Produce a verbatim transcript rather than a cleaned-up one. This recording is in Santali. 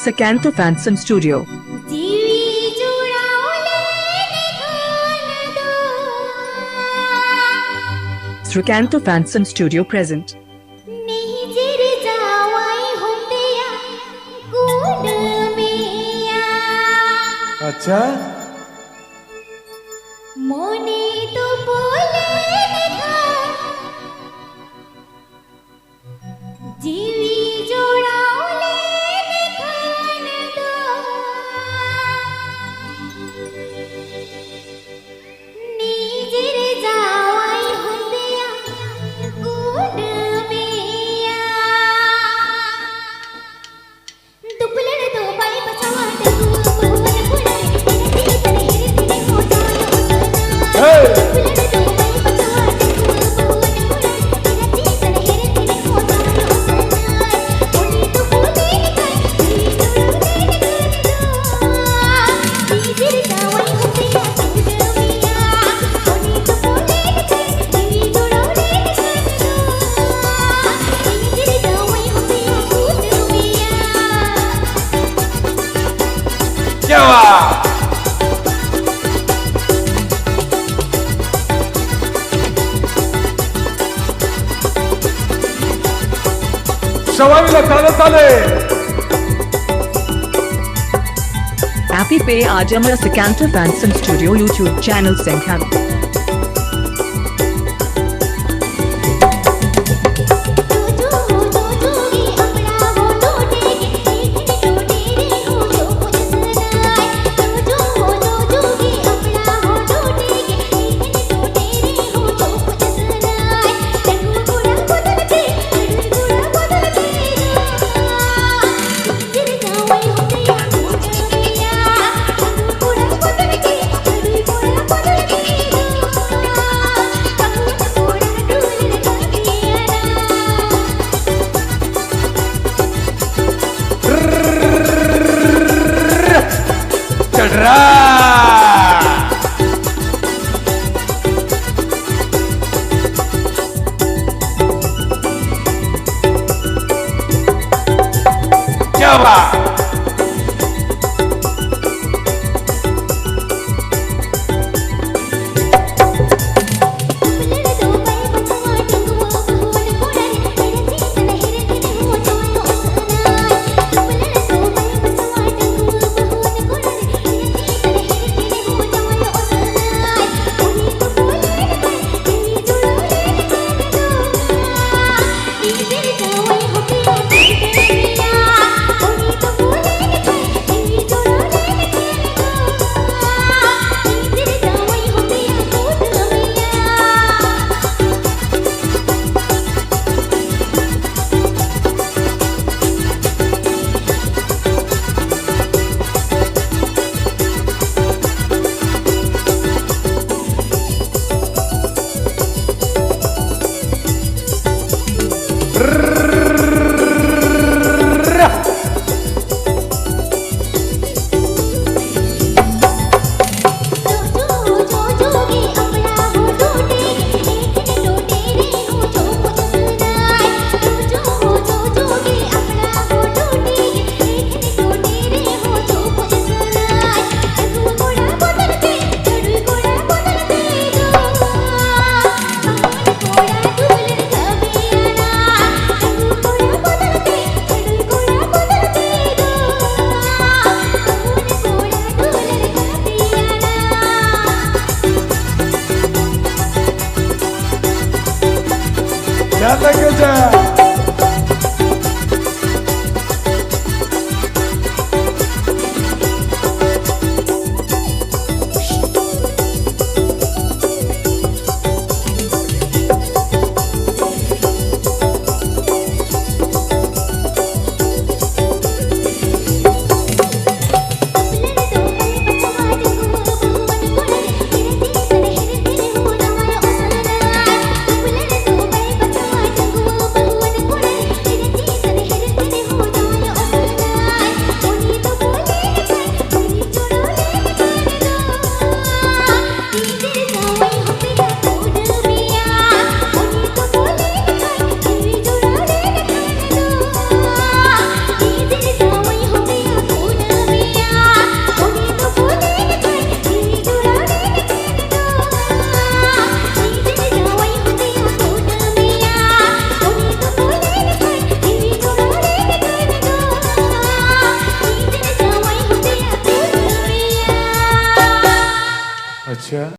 ᱥᱨᱤᱠᱟᱱᱛᱚ ᱯᱷᱮᱱᱥᱚᱱ ᱥᱴᱩᱰᱤᱭᱳ᱾ ᱡᱤᱣᱤ ᱡᱩᱲᱟᱣ ᱞᱮᱱᱠᱷᱟᱱ ᱫᱚ᱾ Srikanta ᱯᱷᱮᱱᱥᱚᱱ studio present. ᱱᱤᱡᱮᱨ ᱡᱟᱶᱟᱭ ᱦᱚᱯᱮᱭᱟ ᱠᱩᱰᱟᱹᱢᱮᱭᱟ᱾ ᱟᱪᱪᱷᱟ᱾ ᱢᱚᱱᱮ ᱛᱚᱯᱚᱞ ᱞᱮᱱᱠᱷᱟᱱ ᱡᱤᱣᱤ ᱡᱚᱲᱟᱣ ᱞᱮᱱᱠᱷᱟᱱ ᱫᱚ ᱱᱤᱡᱮᱨ ᱡᱟᱶᱟᱭ ᱦᱚᱯᱮᱭᱟ ᱠᱩᱰᱟᱹᱢᱮᱭᱟ᱾ ᱫᱩᱯᱞᱟᱹᱲ ᱫᱚ ᱵᱟᱭ ᱵᱟᱪᱷᱟᱣᱟ, ᱰᱟᱺᱜᱩᱣᱟᱹ ᱵᱟᱹᱦᱩᱣᱟᱱ ᱠᱚᱲᱟ ᱨᱮ, ᱦᱤᱨᱤ ᱛᱤᱱᱤ ᱛᱟᱞᱮ, ᱦᱤᱨᱤ ᱛᱤᱱᱤ ᱦᱚᱸ ᱡᱟᱶᱟᱭᱚᱜ ᱥᱟᱱᱟᱭ᱾ ᱦᱮᱭ! ᱫᱩᱯᱞᱟᱹᱲ ᱫᱚ ᱵᱟᱭ ᱵᱟᱪᱷᱟᱣᱟ, ᱰᱟᱺᱜᱩᱣᱟᱹ ᱵᱟᱹᱦᱩᱣᱟᱱ ᱠᱚᱲᱟ ᱨᱮ, ᱦᱤᱨᱤ ᱛᱤᱱᱤ ᱛᱟᱞᱮ, ᱦᱤᱨᱤ ᱛᱤᱱᱤ ᱦᱚᱸ ᱡᱟᱶᱟᱭᱚᱜ ᱥᱟᱱᱟᱭ᱾ ᱩᱱᱤ ᱫᱚ ᱠᱩᱞᱤ ᱞᱮᱠᱷᱟᱱ, ᱡᱤᱣᱤ ᱡᱩᱲᱟᱹᱣ ᱞᱮᱱᱠᱷᱟᱱ ᱫᱚ, ᱱᱤᱡᱮᱨ ᱡᱟᱶᱟᱭ ᱦᱚᱯᱮᱭᱟ ᱠᱩᱰᱟᱹᱢᱮᱭᱟ᱾ ᱩᱱᱤ ᱫᱚ ᱠᱩᱞᱤ ᱞᱮᱠᱷᱟᱱ, ᱡᱤᱣᱤ ᱡᱩᱲᱟᱹᱣ ᱞᱮᱱᱠᱷᱟᱱ ᱫᱚ, ᱱᱤᱡᱮᱨ ᱡᱟᱶᱟᱭ ᱦᱚᱯᱮᱭᱟ ᱠᱩᱰᱟᱹᱢᱮᱭᱟ᱾ ᱡᱚᱦᱟᱨ᱾ ᱥᱟᱣᱟᱭ ᱞᱮᱠᱟ ᱛᱟᱞᱮ᱾ ᱟᱯᱮ ᱯᱮ ᱟᱸᱡᱚᱢᱟ ᱥᱨᱤᱠᱟᱱᱛᱚ ᱯᱷᱮᱱᱥᱚᱱ ᱥᱴᱩᱰᱤᱭᱳ YouTube ᱪᱮᱱᱮᱞ ᱥᱮᱱ ᱠᱷᱚᱱ᱾ ᱟᱪᱪᱷᱟ᱾